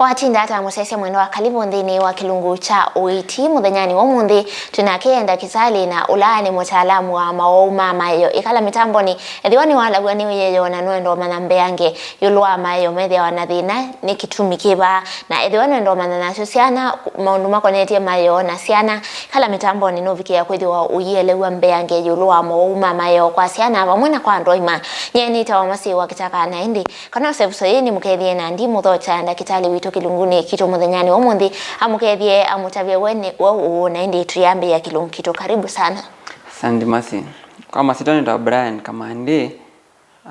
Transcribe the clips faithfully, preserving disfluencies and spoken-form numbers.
Atinda ata mũsyaĩĩsya mwendwa, karibu nthĩnĩ wa kĩlungu kya ũiiti mũthenyanĩ wa ũmũnthĩ. Twĩ nake ndakĩtalĩ na ũla nĩ mũtaalamu wa mawau ma maeo. Ĩkala mĩtambonĩ, ethĩwa nĩwalaw'a nĩ ũyĩyo na nũenda ũmanya mbeange ĩũlũ wa maeo methĩawa na thĩna, nĩ kĩtumi kĩva? Na ethĩwa nũenda ũmanya nasyo syana, maũndũ makonetye maeo na syana, ĩkala mĩtambonĩ nũvikĩĩa kwĩthĩwa ũyĩelew'a mbeange ĩũlũ wa mawau ma maeo kwa syana vamwe na kwa andũ aima. Nyie nĩtawa Masi wa Kĩtaka, na ĩndĩ kana ũsevuso yĩĩ nĩmũkethie na ndi mũthokya ndakĩtalĩ witũ kĩlungunĩ kitũ mũthenyanĩ wa ũmũnthĩ, amũkethie amũtavye we nĩ we ũũ, na ĩndĩ tũyambĩĩa kĩlungu kitũ. Karibu sana. Asante Masi. Kwa masyĩtwa nĩtawa Brian Kamandi,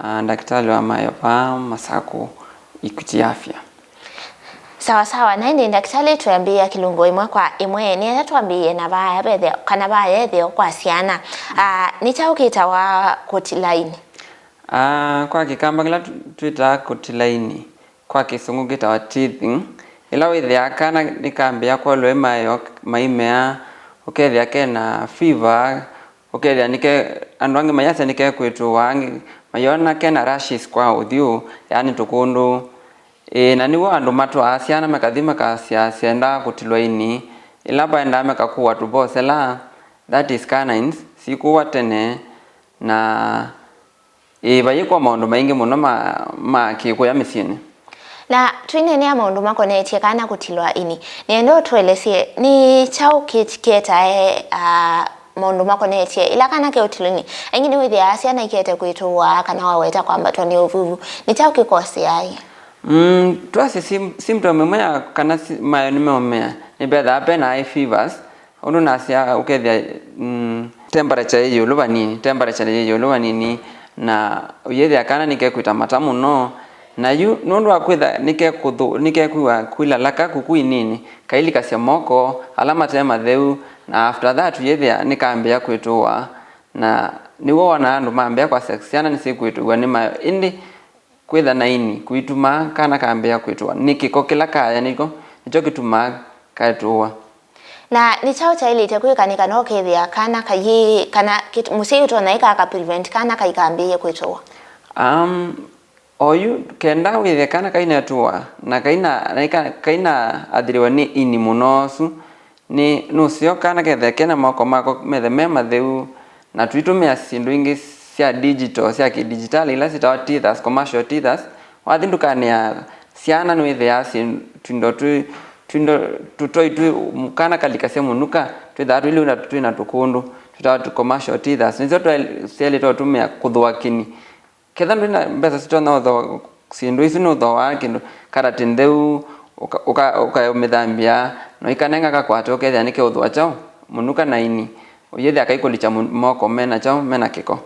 ah, ndakĩtalĩ wa maeo vaa Masakũ Equity Afya. Sawa sawa, na ĩndĩ ndakĩtalĩ, twĩambĩĩa kĩlungu ĩmwe kwa ĩmwe. Nĩenda twambĩĩe na vaya vetheo, kana vaya etheo kwa syana. Ah, nĩ kyaũ kĩtawa kũtila ini? Ah, kwa Kĩkamba kĩla tũ-, twĩtaa kũtila ini, kwa Kĩsũngũ kĩtawa teething. Ĩla wĩthĩaa kana nĩkambĩĩa kwolwa maeo maimea, ũkethĩa kena fever, ũkethĩa nĩke, andũ angĩ mayasya nĩkekwĩtũa, angĩ mayona kena rashes kwa ũthyũ, yaani tũkũndũ. Ĩĩ, na nĩw'o andũ matwaa syana makathi makasya syendaa kũtilwa ini, ĩla vaendaa makakũwa tũvosela, that is canines, sikũwa tene, na Ĩĩ, vayĩkwa maũndũ maingĩ mũno ma, ma kĩkũya mĩsyĩnĩ. Na twĩneenea maũndũ makonetye kana kũtilwa ini, nĩenda ũtũelesye nĩ kyaũ kĩ-, kĩetae, ah, maũndũ makonetye ĩla kana keũtilwa ini? Aingĩ nĩwĩthĩaa syana ikete kwĩtũa kana waweta kwambatwa nĩ ũvuvu. Nĩ kyaũ kĩkoseae? Mm, twasya sym-, symptom ĩmwe ya kana si-, mayo nĩmeũmea, nĩvethaa pena high fevers, Ũndũ nasya, ũkethĩa, mm, temperature yĩ ĩũlũ vanini, temperature yĩ ĩũlũ vanini, na ũyĩthĩa kana nĩkekwĩta mata mũno, na yu nũndũ wa kwĩtha nĩkekũthũ-, nĩkekwĩwa kwĩlalaka kuku inini, kailikasya moko ala mate matheu, na after that ũyĩthĩa nĩkambĩĩa kwĩtũa, na nĩw'o wonaa andũ mambĩĩa kwa sex, syana nĩsyĩkwĩtũw'a nĩ mayo, ĩndĩ Kwĩtha na ini kũitumaa kana kambĩĩa kwĩtũa nĩ kĩko kĩla kaya nĩko, nĩkyo kĩtumaa kaĩtũwa. Na nĩ kyaũ kyaĩlĩte kwĩka nĩ kana ũkethĩa kana kayĩ, kana kĩt-, mũsyai ũtonya ĩka aka prevent kana kaikambĩĩe kwĩtũa? Um, oyu, kenda wĩthĩe kana kainetũa na kaina, na ika-, kainaathĩrĩwa nĩ ini mũno ũsu, Nĩ, nũseo kana kethe kena moko mako methe me matheu, na tũitũmĩa syĩndũ ingĩ sya digital, sya kĩdigitalĩ, ila syĩtawa teethers, commercial teethers. Wathi ndukanĩ ya syana, nĩwĩthĩaa syĩ-, tũindo twĩ, tũindo tũtoi twĩ, kana kalikasya mũnuka, twĩthaa twĩlĩ na twĩ na tũkũndũ, twĩtawa tũ commercial teethers. Nĩsyo twaĩ-, syaĩlĩte ũtũmĩa kũthũa kĩni. Ketha ndwĩ na mbesa sitonya ũthooa syĩndũ isu, nũthooaa kĩndũ, karati ntheu, ũka-, ũka-, ũkaũmĩthambya, na ũikanenga kakwate, ũkethĩa nĩkeũthũa kyaũ, mũnuka na ini, ũyĩthĩa kaikũlikya mũ-, moko mena kyaũ, mena kĩko.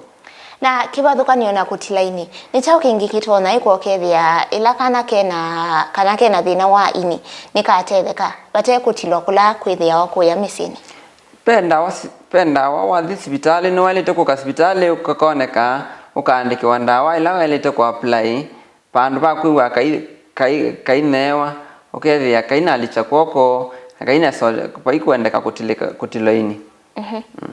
Na kĩvathũkany'o na kũtila ini, nĩ kyaũ kĩngĩ kĩtonya ĩkwa ũkethĩa ĩla kana kena, kana kena thĩna wa ini nĩkatetheka vate kũtilwa kũla kwĩthĩawa kũya mĩsyĩnĩ? Ve ndawa si-, ve ndawa. Wathi sivitalĩ, nĩwaĩlĩte kũka sivitalĩ ũkoneka, ũkaandĩkĩwa ndawa ĩla waĩlĩte kũ apply, vandũ va kwĩw'a kai, kai, kaineewa, ũkethĩa kainalikya kw'oko, na kaineso-, vaikũendeka kũtilĩka, kũtilwa ini. Mhm. Mm.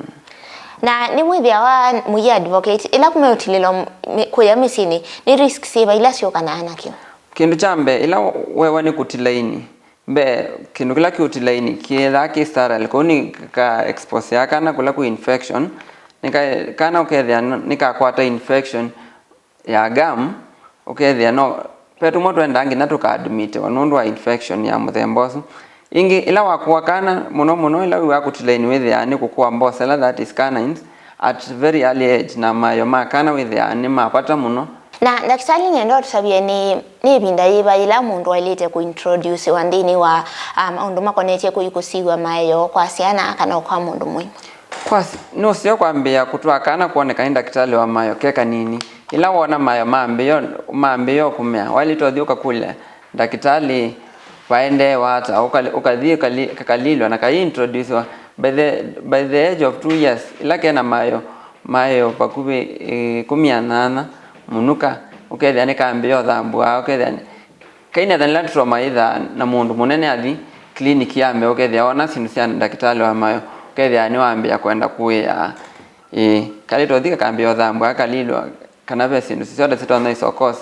Na nĩmwĩthĩawa mũi advocate ĩla meũtilĩlwa m-, mĩ-, kũya mĩsyĩnĩ, nĩ risk syĩva ila syũkanaa nakyo? Kĩndũ kya mbee, ĩla weewa nĩ kũtila ini, Mbee, kĩndũ kĩla kĩũtila ini kĩethaa kĩ sterile, kwoou nĩ ka exposeaa kana kũla kwĩ infection, nĩ ka, kana ũkethĩa n-, nĩkakwata infection ya gum, ũkethĩa no, ve tũmwe twendaa nginya tũka admitiwa nũndũ wa infection ya mũthemba ũsu. Ĩngĩ, ĩla wakũa kana, mũno mũno ĩla wĩw'aa kũtila ini wĩthĩaa nĩ kũkũa mbosela, that is canines, at very early age, na maeo ma kana wĩthĩaa nĩ ma vata mũno. Na ndakĩtalĩ, nĩenda ũtũtavye nĩ, nĩ ĩvinda yĩva yĩla mũndũ waĩlĩte kũintroduciwa nthĩnĩ wa, ah, maũndũ makonetye kũi kũsiw'a maeo kwa syana kana o kwa mũndũ mũima? Kwa s-, nũseo kwambĩĩa kũtwaa kana kwoneka nĩ ndakĩtalĩ wa maeo ke kanini. Ĩla woona maeo mambĩĩa, mambĩĩa o kũmea, waĩlĩte ũthi ũkakũlya ndakĩtalĩ vaendeewa ata, ũka-, ũkathi ũkali-, kakalilwa na kaiintroduciwa. By the, by the age of two years, ĩla kena maeo, maeo vakuvĩ, eh, ĩkũmi na nyanya mũnuka, ũkethĩa nĩkambĩĩa ũthambũa, ũkethĩa nĩ-, kainethanĩla trauma either na mũndũ mũnene athi clinic ya mbee, ũkethĩa ona syĩndũ sya ndakĩtalĩ wa maeo, ũkethĩa nĩwambĩĩa kwenda kũĩa, ĩĩ, kalĩte ũthi kakambĩĩa ũthambũa, kalilwa, kana ve syĩndũ syonthe sitonya iso cause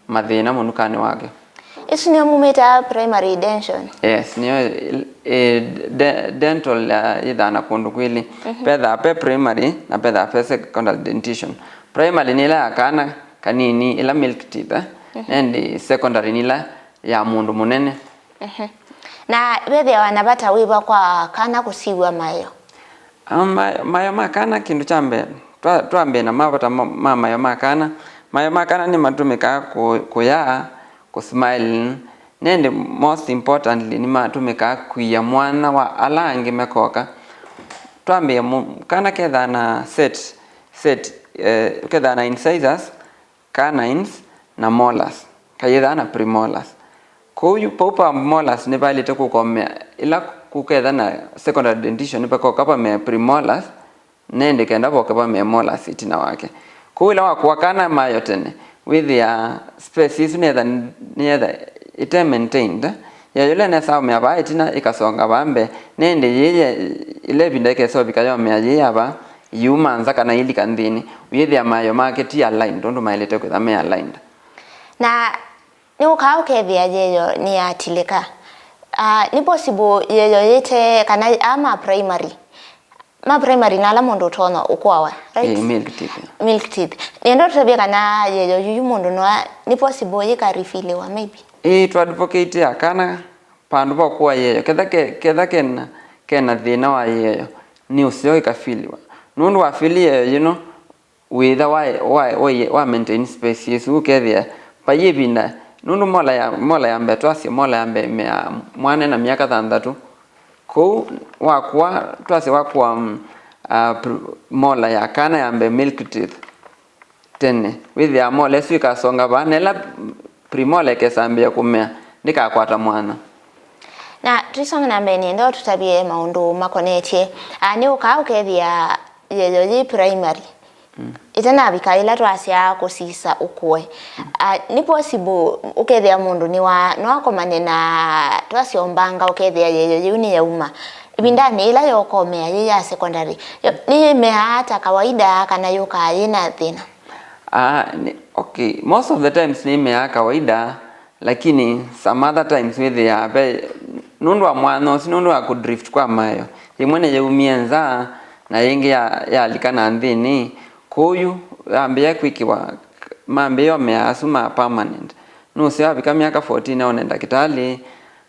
mathĩna mũnukanĩ wake. Ĩsu nĩyo mumĩtaa primary dention? Yes, nĩyo, eh, de- dental, uh, yĩthaa na kũndũ kwĩlĩ. Pethaa pe primary na pethaa pe secondary dentition. Primary nĩ ĩla ya kana kanini, ĩla milk teeth, eh? Ĩndĩ secondary nĩ ĩla ya mũndũ mũnene. Na vethĩawa na vata wĩva kwa kana kũsiw'a maeo? Ah, ma- maeo ma kana, kĩndũ kya mbee, twa- twambĩe na mavata ma ma maeo ma kana. Maeo ma kana nĩmatũmĩkaa kũ- kũyaa, kũsmile, na ĩndĩ most importantly nĩmatũmĩkaa kũia mwanya wa ala angĩ mekoka. Twambĩe mu- kana kethaa na set, set, eh, kethaa na incisors, canines, na molars, kayĩthaa na premolars. Kwoou yu, pau pa molars nĩvaĩlĩte kũkomea, ĩla kũketha na secondary dentition nĩvakoka vamea premolars, na ĩndĩ kenda voke vamea molars ĩtina wake. Kwoou ĩla wakũa kana mayo tene, wĩthĩaa space ĩsu nĩyetha, nĩyetha ĩte maintained. Yeyo ĩla ĩnesaa ũmea vaa ĩtina ĩkasonga vaa mbee, na ĩndĩ yĩĩ ye- ĩla ĩvinda ĩkesa ũvika yomea yĩĩ ya vaa, yĩuma nza kana yĩlika nthĩnĩ, ũyĩthĩa mayo make ti aligned ũndũ maĩlĩte kwĩtha me aligned. Na nĩũkaa ũkethĩa yeyo nĩyatilĩka. Ah, nĩ possible yeyo yĩte kana aa ma primary, ma primary na ala mũndũ ũtonya ũkũawa, right? Eh, milk teeth. Milk teeth. Nĩenda ũtũtavye kana yeyo yuyu mũndũ noa, nĩ possible yĩka refilliwa maybe? Ĩĩ, twa advocate kana vandũ va kũa yeyo, ketha ke- ketha kena kena thĩna wa yeyo, nĩ ũseo ĩkafiliwa. Nũndũ wa fili yeyo yĩno, wĩtha wa wa wa, wa maintain space ĩsu, ũkethĩa vai ĩvinda, nũndũ mola ya mola ya mbee, twasye mola ya mbee ĩmeaa mwana ena myaka thanthatũ. Kwoou wakũa, twasye wakũa, mm, ah, pr- mola ya kana ya mbee, milk teeth, tene, wĩthĩaa mola ĩsu ĩkasonga vaa, na ĩla premolar ĩkesambĩĩa kũmea, ndĩkakwata mwana. Na tũisonga na mbee, nĩenda ũtũtavye maũndũ makonetye, ah, nĩũkaa ũkethĩa yeyo yĩ primary ĩtanavika ĩla twasyaa kũsisa ũkũe. Ah, nĩ possible ũkethĩa mũndũ nĩwa- nĩwakomane na twasya ũmbanga, ũkethĩa yeyo yĩu nĩyauma. Ĩvindanĩ yĩla yokomea yĩ ya secondary, yo- nĩyĩmeaa ta kawaida kana yũkaa yĩ na thĩna? Ah, ni, okay. Most of the times nĩmeaa kawaida, lakini some other times wĩthĩaa ve nũndũ wa mwanya ũsu, nũndũ wa kũdrift kwa mayo. Yĩmwe nĩyaumie nza, na yĩngĩ ya- yalika na nthĩnĩ. Kwoou yu yambĩĩa kwĩkĩwa, mambĩĩa ũmea asu ma permanent. Nũseo avika myaka fourteen aone ndakĩtalĩ,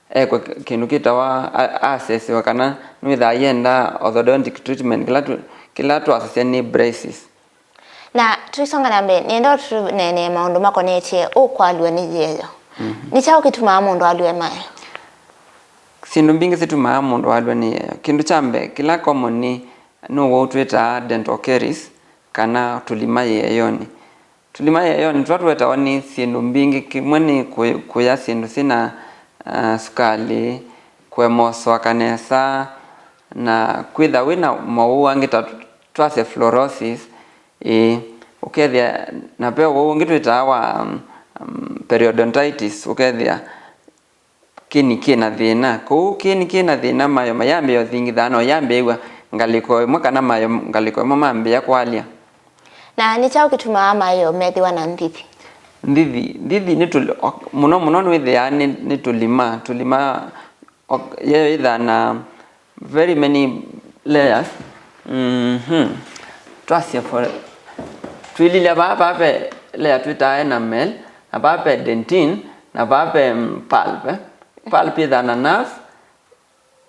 ekwe kĩndũ kĩtawa a- assessiwa kana nĩwĩthaa yenda orthodontic treatment, kĩla tũ- kĩla twasasya nĩ braces. Na tũisonga na mbee, nĩenda ũtũneenee maũndũ makonetye ũkwalw'a nĩ yeyo. Nĩ kyaũ kĩtumaa mũndũ alw'e mayo? Syĩndũ mbingĩ situmaa mũndũ alw'a nĩ yeyo. Kĩndũ kya mbee, kĩla common nĩ nũwau twĩtaa dental caries, kana tũlima yeeyonĩ. Tũlima yeeyonĩ tũla tũetawa nĩ syĩndũ mbingĩ. Kĩmwe nĩ kũ- kũya syĩndũ syĩna, ah, sukalĩ, kũema ũsoaka nesa, na kwĩtha wĩna mowau angĩ ta twasye fluorosis, ĩĩ, ũkethĩa, na ve ũwau ũngĩ twĩtaa wa, um, periodontitis, ũkethĩa kĩni kĩna thĩna. Kwoou kĩni kĩna thĩna, mayo mayambĩĩa ũthingithaa na ũyambĩĩw'a ngalĩko ĩmwe, kana mayo ngalĩko ĩmwe mambĩĩa kwalya. Na nĩ kyaũ kĩtumaa mayo methĩwa na ndithi? Ndithi, ndithi nĩ tũl- o- mũno mũno nĩwĩthĩaa nĩ, nĩ tũlima, tũlima. Ok, yeyo yĩthaa na very many layers. Mhm. Twasya for, twĩlilya vaa, vaa ve layer twĩtaa enamel, na vaa ve dentin, na vaa ve, mm, pulp, eh. Pulp yĩthaa na nerves,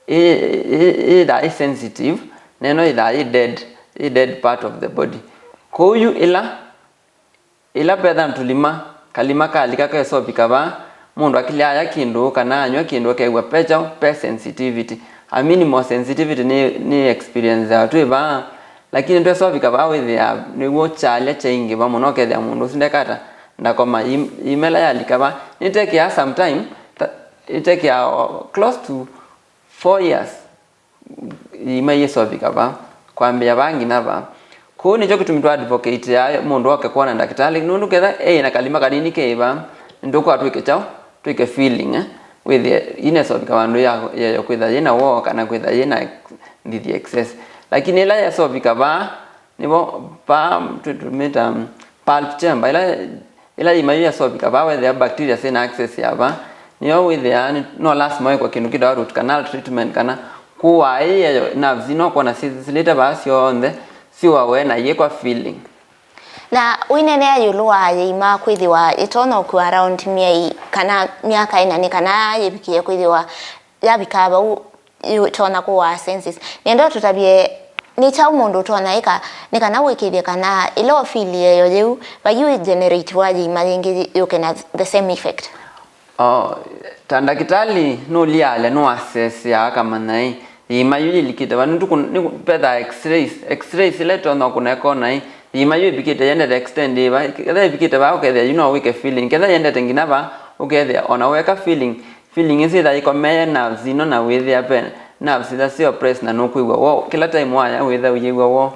ĩ- ĩ- yĩthaa ĩ sensitive, na ĩno yĩthaa yĩ dead, yĩ dead part of the body. Kwoou yu ĩla Ĩla vetha tũlima, kalima kalika kesovika vaa, mũndũ akilya aya kĩndũ kana anyw'a kĩndũ akew'a ve kyaũ, ve sensitivity. A minimal sensitivity nĩ, nĩ experience ya twĩ vaa, lakini twesovika vaa wĩthĩaa nĩw'o kyalya kyaingĩva mũno, ũkethĩa mũndũ ũsu ndekata ndakoma. Im- imela yalika vaa, nĩtekĩaa sometime, ta- nĩtekĩaa o- close to four years. Iima yĩsovika vaa, kwambĩĩa vaa nginya vaa. Kũu nĩkyo kĩtumi twa advocate ya mũndũ oke kwona ndakĩtalĩ, nũndũ ketha eĩ na kalima kanini keĩ vaa, nĩtũkwaa twĩke kyaũ? Twĩke filling, eh? Wĩthĩe inesovika vandũ ya yeyo kwĩtha yĩ na woo kana kwĩtha yĩ na ndithi excess. Lakini ĩla yesovika vaa, nĩvo vaa tũ- tũmĩta pulp chamber, ĩla, ĩla yĩima yu yesovika vaa, wethĩa bacteria syĩna access ya vaa, Nĩyo wĩthĩaa nĩ, no lasima wĩkwe kĩndũ kĩtawa root canal treatment, kana kũaa ĩyeyo nerves ino kwona syĩsilĩte vaa syonthe syũawe na iyĩkwa filling. Na ũineenea ĩũlũ wa yĩima kwĩthĩwa ĩtonya ũkua around myei kana myaka ĩna, nĩ kana yĩvikĩe kwĩthĩwa yavika vau ĩtonya kũaa senses. Nĩenda ũtũtavye nĩ kyaũ mũndũ ũtonya ĩka nĩ kana wĩkĩĩthye kana ĩla ũfili ĩyeyo yĩu, vai ũ generate wa yĩima yĩngĩ yũke na the same effect? O, ta ndakĩtalĩ nũliaalya, nũaseseaa akamanya ĩ, yĩima yu yĩlikĩte va, nũndũ kũ-, nĩ kũ-, vethaa x-rays, x-rays ĩla ĩtonya kũneka ona ĩ, yĩima yu ĩvikĩte yendete extend ĩ va, ketha ĩvikĩte vaa ũkethĩa yu no wĩke filling, ketha yendete nginya vaa ũkethĩa ona weka filling, filling ĩsu ĩtha ĩkomeye nerves ino na wĩthĩa ve nerves ila syo press na nũkwĩw'a woo, kĩla time waya wĩtha ũyĩw'a woo.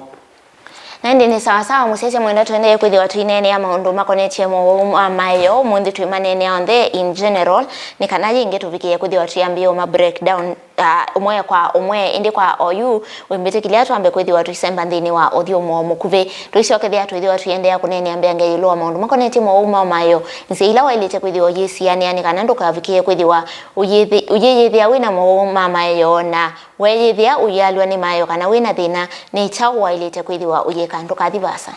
Na ĩndĩ nĩ sawa sawa, mũsyaĩĩsya mwendwa, tũendee kwĩthĩwa tũineenea maũndũ makonetye mowau ma maeo. Ũmũnthĩ twĩmaneenea onthe in general, nĩ kana yĩngĩ tũvikĩe kwĩthĩwa tũyambĩĩa ũma break down, ah, ũmwe kwa ũmwe. Ĩndĩ kwa oyu, wĩmbĩtĩkĩlya twambe kwĩthĩwa tũisemba nthĩnĩ wa ũthyũmũo mũkuvĩ. Tũisyokethya twĩthĩwa tũiendeea kũneenea mbeange ĩũlũ wa maũndũ makonetye mowau ma maeo, nzĩa ila waĩlĩte kwĩthĩwa ũyĩsianĩa nĩ kana ndũkavikĩe kwĩthĩwa ũyĩthi-, ũyĩyĩthĩa wĩ na mowau ma maeo na weeyĩthĩa ũyĩalw'a nĩ maeo kana wĩ na thĩna, nĩ kyaũ waĩlĩte kwĩthĩwa ũyĩka? Ndũkathi vaasa.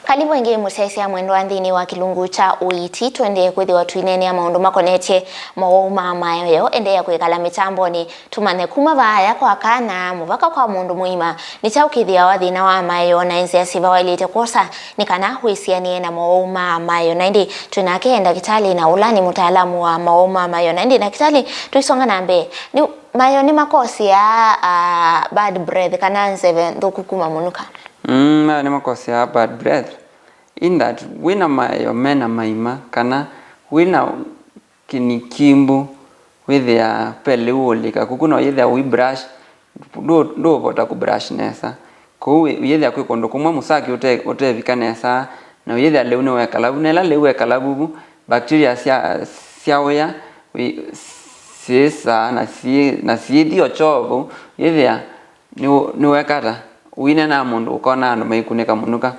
Karibu ĩngĩ mũsyaĩĩsya mwendwa nthĩnĩ wa kĩlungu kya ũiiti. Tũendee kwĩthĩwa tũineenea maũndũ makonetye mowau ma maeo. Endeea kwĩkala mĩtambonĩ tũmanye kuma vaaya kwa kana mũvaka kwa mũndũ mũima nĩ kyaũ kĩthĩawa thĩna wa maeo na nzĩa syĩva waĩlĩte kwosa nĩ kana wĩsianĩe na mowau ma maeo. Na ĩndĩ twĩ nake ndakĩtalĩ na ũla nĩ mũtaalamu wa mowau ma maeo. Na ĩndĩ ndakĩtalĩ, tũisonga na mbee, nĩ maeo nĩmakosea, ah, bad breath kana nzeve nthũku kuma mũnuka? Mm, mayo nĩmakosea bad breath in that wĩna maeo mena maima kana wĩna kĩni kimbu, wĩthĩa ve lĩu ũlika kuku, na ũyĩthĩa ũi brush, ndũ-, ndũũvota kũ brush nesa. Kwoou wĩ-, ũyĩthĩa kwĩ kũndũ kũmwe mũsaki ũte-, ũtevika nesa, na ũyĩthĩa lĩu nĩwekala vu. Na ĩla lĩu wekala vu, vu, bacteria sya, syaũya, wĩ-, syĩsaa na syĩ-, na syĩthi o kyoo vau, ũyĩthĩa nĩ-, nĩweka ata? Ũineenaa mũndũ ũkona andũ maikunĩka mũnuka.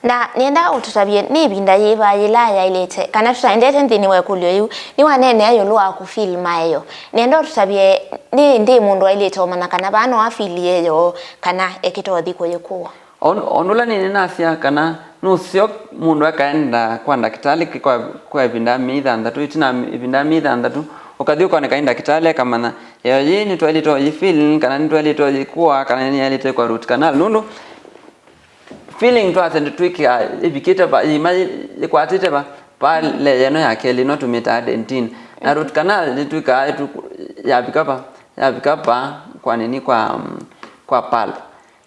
Na nĩenda ũtũtavye nĩ ĩvinda yĩva yĩla yaĩlĩte, kana tũtaendete nthĩnĩ wa ĩkũlyo yĩu, nĩwaneenea ĩũlũ wa kũ feel maeo. Nĩenda ũtũtavye nĩ ĩndĩĩ mũndũ aĩlĩte ũmanya kana vaa no a feel ĩyeyo kana ekĩta ũthi kũyĩkũa. O ũndũ ũla nĩnĩ nasya kana nũseo mũndũ akaenda kwa ndakĩtalĩ kwa, kwa ĩvinda ya myei thanthatũ, ĩtina wa ĩvinda ya myei thanthatũ, ũkathi ũkoneka nĩ ndakĩtalĩ akamanya ĩyo yĩĩ nĩtwaĩlĩte ũyĩ feel, kana nĩtwaĩlĩte ũyĩkũa, kana nĩyaĩlĩte kwa root canal, nũndũ feeling twasya nĩtwĩkĩaa ĩvikĩte va, yĩima yĩ-, yĩkwatĩte va, va layer ĩno ya kelĩ ĩno tũmĩtaa dentin. Na root canal nĩtwĩkaa ĩtu-, yavika va, yavika va kwa nini, kwa, mm, kwa pulp.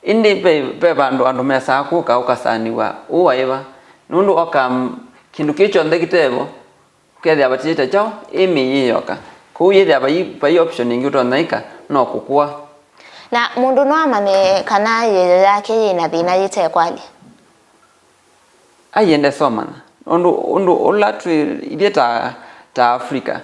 Ĩndĩ ve, ve vandũ andũ mesaa kũka ũkasanĩw'a ũũ waĩ va, nũndũ oka, mm, kĩndũ kĩ kyonthe kĩtevo, ũkethĩa vatĩĩte kyaũ, ĩ mĩĩ yĩ yoka. Kwoou yĩthĩa vai, vai option ĩngĩ ũtonya ĩka, no kũkũa. Na mũndũ no amanye kana ĩyeyo yake yĩ na thĩna yĩtekwalya? Aiende somanya. Ũndũ, ũndũ ũla twĩ ithyĩ ta, ta Africa,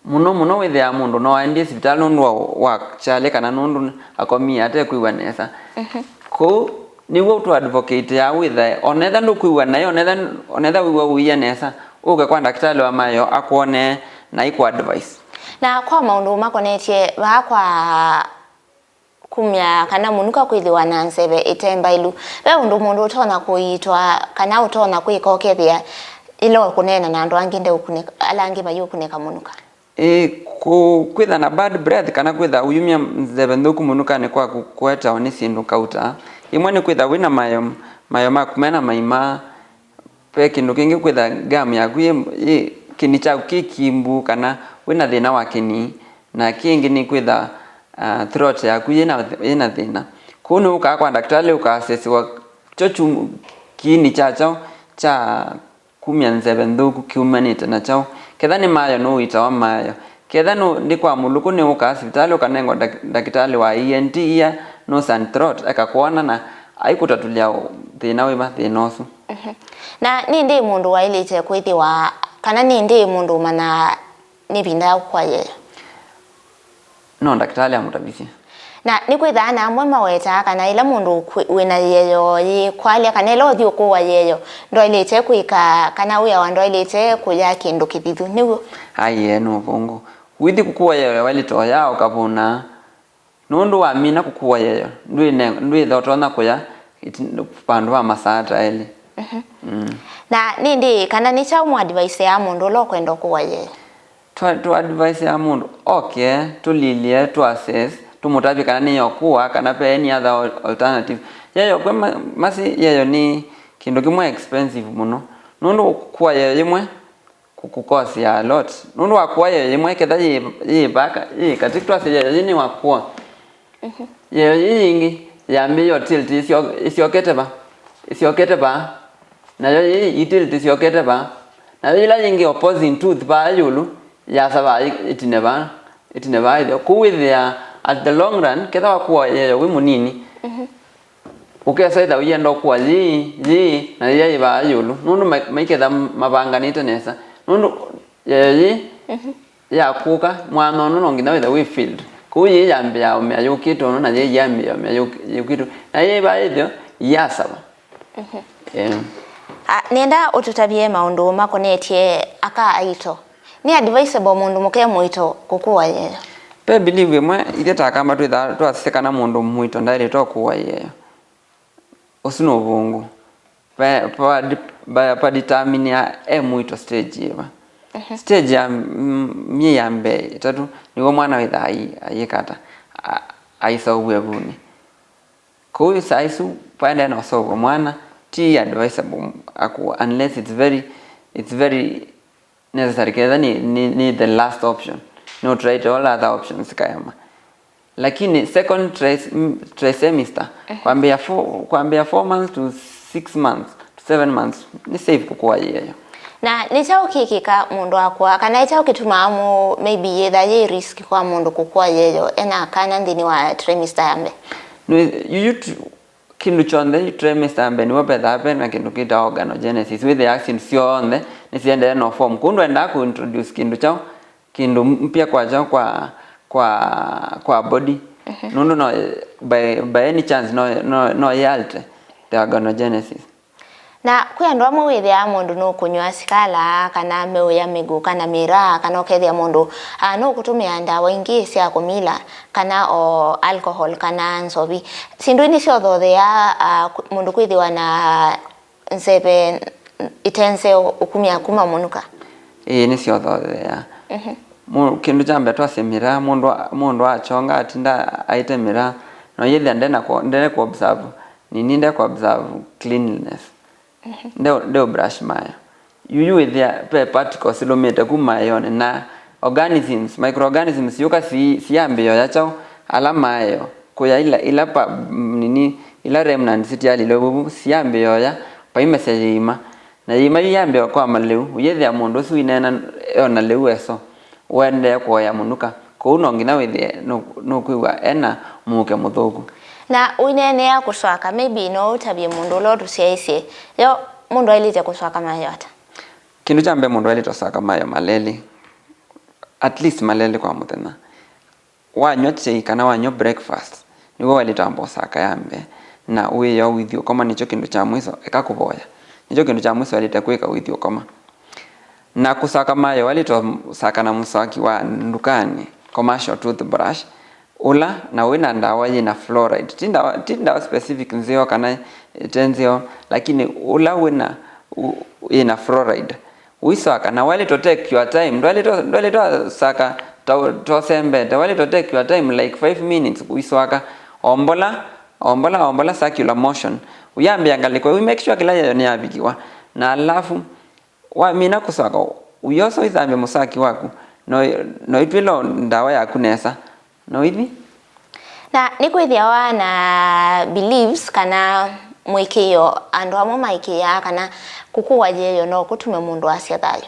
mũno mũno wĩthĩaa mũndũ no aendie sivitalĩ nũndũ wa, wa kyalĩ kana nũndũ akomie atekwĩw'a nesa. Mhm. Kwoou nĩw'o tũ advocate-aa wĩthae, onetha ndũkwĩw'a naĩ, onetha, onetha wĩw'a ũia nesa, ũke kwa ndakĩtalĩ wa maeo akwonee na ĩkũ advice. Na kwa maũndũ makonetye vaa kwa kumya kana mũnuka kwĩthĩwa na nzeve ĩte mbaĩlu, ve ũndũ mũndũ ũtonya kũiitwa kana ũtonya kwĩka ũkethĩa ĩla ũkũneena na andũ angĩ ndeũkunĩka, ala angĩ mayĩũkunĩka mũnuka? Ĩ, kũ-, kwĩtha na bad breath kana kwĩtha ũyumya nzeve nthũku mũnukanĩ kwa kũ-, kũetawa nĩ syĩndũ kauta. Ĩmwe nĩ kwĩtha wĩna mayo, mayo maku mena maima. Ve kĩndũ kĩngĩ kwĩtha gum yaku yĩ, yĩ, kĩni kyaku kĩ kimbu kana wĩna thĩna wa kĩni. Na kĩngĩ nĩ kwĩtha, ah, throat yaku yĩna, yĩna thĩna. Kũu nĩwũkaa kwa ndakĩtalĩ ũkaasesiwa kyo kyum-, kiini kya kyaũ kya kumya nzeve nthũku kiumanĩte na kyaũ. Ketha nĩ mayo, nũũitawa mayo. Ketha nũ-, nĩ kwa mũlũkũ, nĩũkaa sivitalĩ ũkanengwa ndak-, ndakĩtalĩ wa E N T, ear, nose and throat, ekakwona na aikũtatũlya ũ-, thĩna wĩva thĩna ũsu. Mhm. Na nĩ ndĩĩ mũndũ waĩlĩte kwĩthĩwa, kana nĩ ndĩĩ mũndũ ũmanyaa nĩ ĩvinda ya kũkũa ĩeeo? No ndakĩtalĩ amũtavisye. Na nĩkwĩthaa na amwe mawetaa kana ĩla mũndũ kwĩ-, wĩna ĩeeo yĩkwalya, kana ĩla ũthi ũkũwa ĩeeo, ndwaĩlĩte kwĩka, kana wĩawa ndwaĩlĩte kũya kĩndũ kĩthithu, nĩw'o? Aiee, nĩ ũvũngũ. Wĩthi kũkũwa ĩeeo waĩlĩte ũya ũkavũna. Nũndũ wamina kũkũwa ĩeeo, ndwĩne-, ndwĩtha ũtonya kũya ĩti-, vandũ va masaa ta elĩ. Mhm. Mm. Na nĩndĩ kana nĩ kyaũ mũadviseaa mũndũ ũla ũkwenda ũkũwa ĩeeo? Twa-, tũadviseaa mũndũ oke, tũlilye, tũ assess, tũmũtavye kana nĩyo ũkũwa, kana ve any other al-, alternative. Ĩeeo kwĩ ma-, masi ĩeeo nĩ kĩndũ kĩmwe expensive mũno. Nũndũ kũkũwa ĩeeo yĩmwe kũkũkosea a lot. Nũndũ wakũwa ĩeeo yĩmwe, ketha yĩ, yĩ vaka, yĩ katĩ, twasye ĩeeo yĩĩ nĩwakũa. Mhm. Ĩeeo yĩĩ yĩngĩ yambĩĩe ũ tilt ĩsyo-, ĩsyokete va? Ĩsyokete va? Nayo yĩĩ ĩ tilt ĩsyokete va? Nayo yĩla yĩngĩ opposing tooth vaa ĩũlũ, yasavaa ĩ-, ĩtine va? Ĩtine va ĩtheo. Kũu wĩthĩaa, at the long run, ketha wakũa ĩeeo wĩ mũnini, mhm, ũkesa ĩtha ũyenda ũkũa yĩĩ, yĩĩ, na yĩya yĩ vaa ĩũlũ, nũndũ ma-, maiketha mavanganĩte nesa. Nũndũ ĩeeo yĩĩ, mhm, yakũka, mwanya ũno no nginya wĩthe wĩ filled. Kwoou yĩĩ yambĩaa ũmea yũkĩte ũno, na yĩĩ yambĩĩa ũmea yũk-, yũkĩte ũno. Na yĩĩ vaa ĩtheo, iyasava. Mhm. Eh. Ah, nĩenda ũtũtavye maũndũ makonetye aka aito. Nĩ advisable mũndũ mũka e mũito kũkũwa ĩeeo? Ve belief ĩmwe, ithyĩ ta Akamba twĩthaa twasisya kana mũndũ mũito ndaĩlĩte ũkũwa ĩeeo. Ũsu nĩ ũvũngũ. Va, va, va, va determine e mũito stage yĩva. Mhm. Stage ya, mm, myei ya mbee ĩtatũ, nĩw'o mwana wĩthaa ai-, ayĩkata, a-, aiseũvw'a ĩvunĩ. Kwoou saa isu vaendee na ũseũvw'a mwana, ti advisable akũwa unless it's very, it's very necessary, ketha nĩ, nĩ, nĩ the last option. No try all other options kaema. Lakini second tris-, m-, trimester, mhm, kwambĩa four, kwambĩa four months to six months to seven months, nĩ safe kũkũwa ĩeeo. Na nĩ kyaũ kĩkĩka mũndũ akũa, kana nĩ kyaũ kĩtumaa mũ-, maybe yĩtha yĩ risk kwa mũndũ kũkũwa ĩeeo ena kana nthĩnĩ wa trimester ya mbee? Nĩ, yuyu tu-, Kĩndũ kyonthe, trimester ya mbee nĩw'o vethaa ve na kĩndũ kĩtawa organogenesis. Wĩthĩaa syĩndũ syonthe nĩsiendee no form. Kwoou ndwendaa kũ introduce kĩndũ kyaũ, kĩndũ mpya kwa kyaũ kwa, kwa, kwa body. Mhm. Nũndũ no, by, by any chance no, no, no ĩ alter the organogenesis. Na kwĩ andũ amwe wĩthĩaa mũndũ nũkũnyw'a sikala, kana meũya mĩgũ, kana mĩraa, kana ũkethĩa mũndũ, ah, nũkũtũmĩa ndawa ingĩ sya kũmila, kana o alcohol, kana nzovi. Syĩndũ ii nĩsyothotheaa, ah, kũ-, mũndũ kwĩthĩwa na nzeve ĩte nzeo ũkumya kuma mũnuka? Ĩĩ, nĩsyothotheaa. Mhm. Mu-, kĩndũ kya mbee twasye mĩraa, mũndũ a-, mũndũ achonga atinda aĩte mĩraa, no yĩthĩa ndena kũ-, ndene kũ observe, nini nde kũ observe cleanliness. Mhm. Nde, nde brush mayo. Yuyu wĩthĩa ve particles ilũmĩte kuma ĩeonĩ na organisms, microorganisms syũka si-, siyambĩĩa ũya kyaũ, ala maeo, kũya ila, ila pa, nini, ila remnants sitialile ũvuvu, siyambĩĩa ũya, vaimesya yĩima. Na yĩima yu yambĩĩa kwa malĩu, ũyĩthĩa mũndũ ũsu ũineena eona lĩu e so. Ũendee kũea mũnuka, kwoou no nginya wĩthĩe nũ-, nũkwĩw'a e na mũuke mũthũku. Na ũineenea kũswaka, maybe no ũtavye mũndũ ũla ũtũsyaĩĩsye, yo mũndũ aĩlĩte kũswaka mayo ata? Kĩndũ kya mbee mũndũ aĩlĩte ũswaka mayo malelĩ, at least malelĩ kwa mũthenya. Wanyw'a kyai kana wanyw'a breakfast, nĩw'o waĩlĩte wamba ũsaka ya mbee, na wĩoo ũithi ũkoma nĩkyo kĩndũ kya mwiso, eka kũvoya. Nĩkyo kĩndũ kya mwiso waĩlĩte kwĩka ũithi ũkoma. Na kũsaka mayo, waĩlĩte ũsaka na mũswaki wa ndukanĩ, commercial toothbrush, ũla na wĩ na ndawa yĩ na fluoride. Ti ndawa, ti ndawa specific nzeo kana ĩte nzeo, lakini ũla wĩ na, u-, yĩ na fluoride. Ũiswaka, na waĩlĩte take your time. Ndwaĩlĩte, ndwaĩlĩte wasaka ta, ta ũsembete. Waĩlĩte take your time, like five minutes, ũiswaka. Ombola, ombola, ombola circular motion. Ũyambĩa ngalĩko, you make sure kĩla yĩyo nĩyavikiwa. Na alafu, wamina kũswaka, ũyosa ũithambya mũswaki waku, no, no itwĩla ndawa yaku nesa. Na ũithi? Na nĩkwĩthĩawa na beliefs kana mũĩkĩĩo andũ amwe maĩkĩĩaa kana kũkũwa yĩeyo no kũtume mũndũ asya thayũ.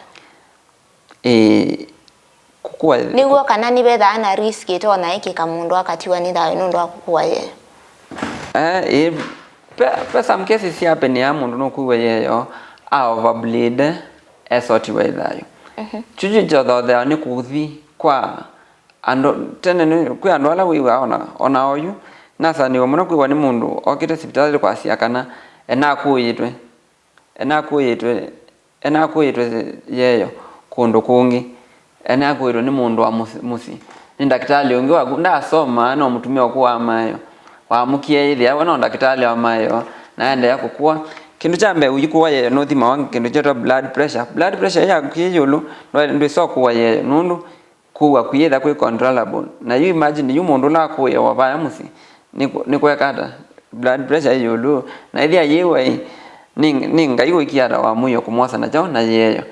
Ĩĩ, kũkũa. Nĩw'o kana nĩvethaa na risk ĩtonya ĩkĩka mũndũ akatiwa nĩ thayũ nũndũ wa kũkũa yeyo? Eh, ĩ, pe, pe some cases syapenea mũndũ nũkũw'a yeyo, a overbleed, esotiwa ĩ thayũ. Mhm. Kyu kyothotheawa nĩ kũthi kwa andũ. Tene nĩ, kwĩ andũ ala wĩw'aa ona, ona oyu, nasanĩwe mũno kwĩw'a nĩ mũndũ okĩte sivitalĩ kwasya kana enakũĩtwe. Enakũĩtwe, enakũĩtwe yeyo kũndũ kũngĩ. Enakũĩtwe nĩ mũndũ wa mũsyĩ, mũsyĩ. Nĩ ndakĩtalĩ ũngĩ waku, ndaasoma, no mũtumĩa ũkũaa maeo. Wamũkie ĩthĩa we no ndakĩtalĩ wa maeo, na aendeea kũkũa. Kĩndũ kya mbee, ũikũwa yeyo nũthimawa kĩndũ kyetwa blood pressure. Blood pressure yaku yĩ ĩũlũ, ndwa-, ndwĩsa ũkũwa yeyo, nũndũ kũua kũyĩtha kwĩ controllable. Na yu imagine, yu mũndũ ũla akũĩawa vaya mũsyĩ, nĩ kũ-, nĩ kweka ata? Blood pressure ĩ ĩũlũ. Na ĩthĩa yĩwa ĩ, nĩ, nĩ Ngai wĩkie ata wamũie kũmwosa na kyaũ na yeyo.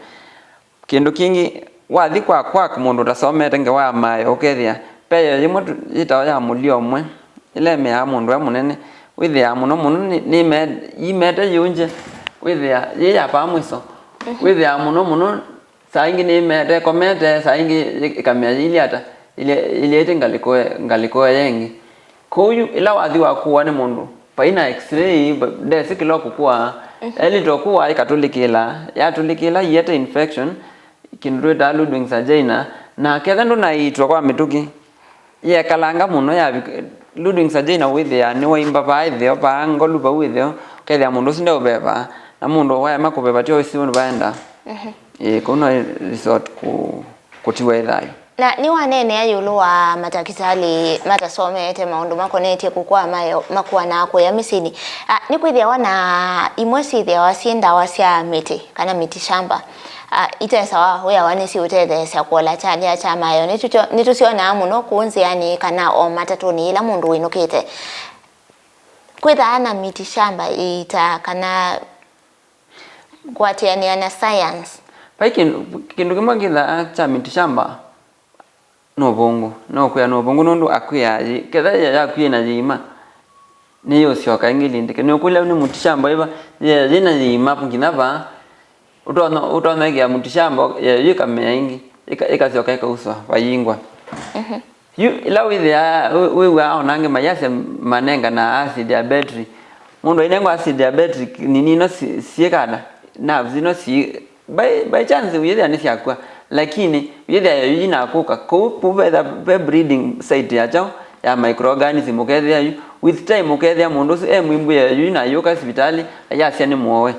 Kĩndũ kĩngĩ, wathi kwa quack, mũndũ ũtasomete ngewa ya maeo, ũkethĩa ve yeyo yĩmwe tu-, yĩtawa ya mũlio ũmwe, ĩla ĩmeaa mũndũ e mũnene, wĩthĩaa mũno mũno nĩ, nĩme-, yimete yĩũngye, wĩthĩa yĩ ya paa mwĩso, wĩthĩaa mũno mũno saa ingĩ nĩmete ĩkomete, saa ingĩ ĩ-, ĩkamea yĩilyĩ ata, ilye-, ilyeĩtye ngalĩko, ngalĩko ĩyo ĩngĩ. Kwoou yu, ĩla wathi wakũwa nĩ mũndũ, vai na x-ray, ba-, ndesĩ kĩla ũkũkũa, elito kũwa ĩkatũlĩkĩla, yatũlĩkĩla ĩete infection, kĩndũ twĩtaa Ludwig's angina, na ketha ndũnaiitwa kwa mĩtũkĩ, yekalanga mũno, ya Ludwig's angina wĩthĩa nĩwaimba vaa ĩtheo, vaa ngolu vau ĩtheo, ũkethĩa mũndũ ũsu ndeũveva, na mũndũ waema kũveva tyo ũsĩ ũndũ vaenda. Mhm. Ĩĩ, kũu no resort kũ-, kũtiwa ĩ thayũ. Na nĩwaneenea ĩũlũ wa matakĩtalĩ matasomete maũndũ makonetye kũkũa mayo makũanaa kũya mĩsyĩnĩ. Ah, nĩkwĩthĩawa na imwe syĩthĩawa syĩ ndawa sya mĩtĩ kana miti shamba. Ah, itesawa wĩawa nĩsiũtetheesya kũola kyalya kya mayo. Nĩtũtyo-, nĩtũsyonaa mũno kũu nzĩanĩ kana o matatũnĩ yĩla mũndũ wĩnũkĩte. Kwĩthaa na miti shamba ĩita kana kũatĩanĩa na science? Vai kĩndũ, kĩndũ kĩmwe kĩthaa kya miti shamba nũvũngũ. No kwĩa nũvũngũ nũndũ akwĩaa yĩ, ketha yĩ yaku yĩna yĩima, nĩyũsyoka ĩngĩ ĩlindĩke. Nĩũkũlya nĩ miti shamba ĩva, yĩ, yĩna yĩima nginya vaa, ũtonya, ũtonya ĩkĩa miti shamba, yeyo ĩkamea ĩngĩ, ĩka-, ĩkasyoka ĩkauswa vayingwa. Mhm. Yu, ĩla wĩthĩaa, wĩ-, wĩw'aa ona angĩ mayasya manenganaa acid ya battery. Mũndũ ainengwa acid ya battery, nini ino si-, syĩkana, nerves ino si-, by, by chance ũyĩthĩa nĩsyakw'a, lakini ũyĩthĩa yo yinakũka. Kũu, kũu vetha ve breeding site ya kyaũ, ya microorganism, ũkethĩa yu, with time ũkethĩa mũndũ ũsu e mwĩmbu, yeyo yu nayũka sivitalĩ, ayasya nĩ mũowe.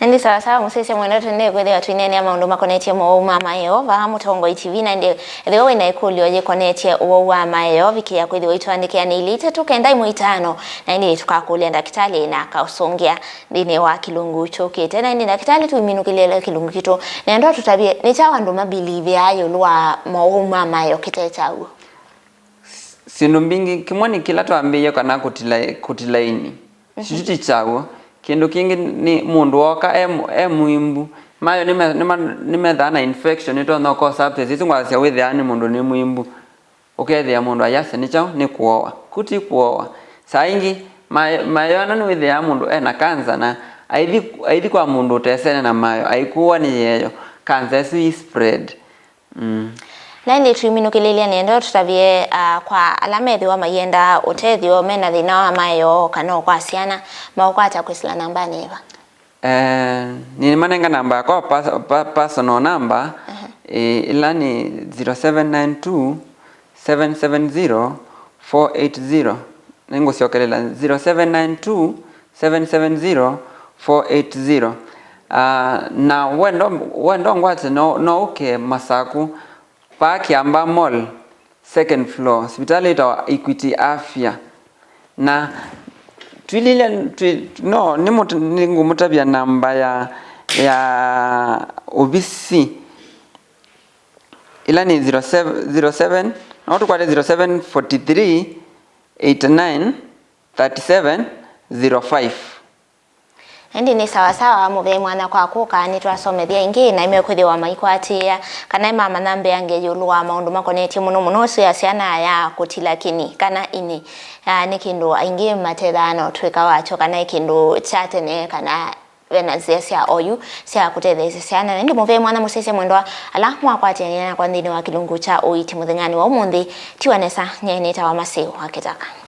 Nĩ sawa sawa, mũsyaĩĩsya mwendwa, tũendee kwĩthĩwa twĩneenea maũndũ makonetye mowau ma maeo vaa Mũtongoi T V, na ĩndĩ ethĩwa wĩ na ĩkũlyo yĩkonetye ũwau wa maeo, vikĩĩa kwĩthĩwa ũitũandĩkĩa nĩ ilĩ itatũ kenda ĩmwe itano, na ĩndĩ tũkakũlya ndakĩtalĩ na akaũsũngĩa nthĩnĩ wa kĩlungu kyũkĩte. Na ĩndĩ ndakĩtalĩ, tũiminũkĩlĩle kĩlungu kitũ, nenda ũtũtavye nĩ kyaũ andũ mabilivĩaa ĩũlũ wa mowau ma maeo kĩte kyaw'o? Syĩndũ mbingĩ, kĩmwe nĩ kĩla twambĩĩe kana kũtila, kũtila ini. Mhm. Kĩu ti kyaw'o. Kĩndũ kĩngĩ nĩ mũndũ ooka e mũ-, e mũimbu. Mayo nĩme-, nĩma-, nĩmethaa na infection, nĩtonya ũkosa abscess. Isu ngwasya wĩthĩaa nĩ mũndũ nĩ mũimbu. Ũkethĩa mũndũ ayasya nĩ kyaũ, nĩ kũoa. Kũu ti kũoa. Saa ingĩ, ma-, mayo ana nĩwĩthĩaa mũndũ ena cancer na aithi, aithi kwa mũndũ ũtesene na mayo, aikũwa nĩ yeyo. Cancer ĩsu ĩ spread. Mm. Na ĩndĩ tũiminũkĩlĩlya nenda ũtũtavye, ah, kwa ala methĩwa mayenda ũtethyo, mena thĩna wa maeo, kana o kwa syana, maũkwata kwĩsĩla nambanĩ ĩva? Eh, nĩmanenga namba yakwa pa-, pa-, personal number, aha, eh, ĩla nĩ zero seven nine two, seven seven zero, four eight zero. Nĩngũsyokelela, zero seven nine two, seven seven zero, four eight zero. Ah, na wendo, wendo ngwate no, no ũke Masaku, vaa Kĩamba Mall, second floor, sivitalĩ ĩtawa Equity Afya. Na twĩlile, twĩ-, no, nĩmũt-, nĩngũmũtavya namba ya, ya ovisi, ĩla nĩ zero seven, zero seven, no tũkwate zero seven forty three, eight nine, thirty seven zero five. Ĩndĩ nĩ sawa sawa, mũvei mwanya kwa kũka, nĩtwasomethya ĩngĩ, na imekwĩthĩwa maikwatĩĩa kana mamanya mbeange ĩũlũ wa maũndũ makonetye mũno mũno ũsĩ ya syana ya kũtila kĩni kana ini. Ah, nĩ kĩndũ aingĩ matethaa na ũtw'ĩka wakyo kana ĩ kĩndũ kya tene kana Ve na nzĩa sya oyu sya kũtetheesya syana, na ĩndĩ mũvea mwanya mũsyaĩĩsya mwendwa ala mwakwatĩanĩa nakwa nthĩnĩ wa kĩlungu kya ũiiti mũthenyanĩ wa ũmũnthĩ. Tiwa nesa, nyie nĩtawa Maseo wa Kĩtaka.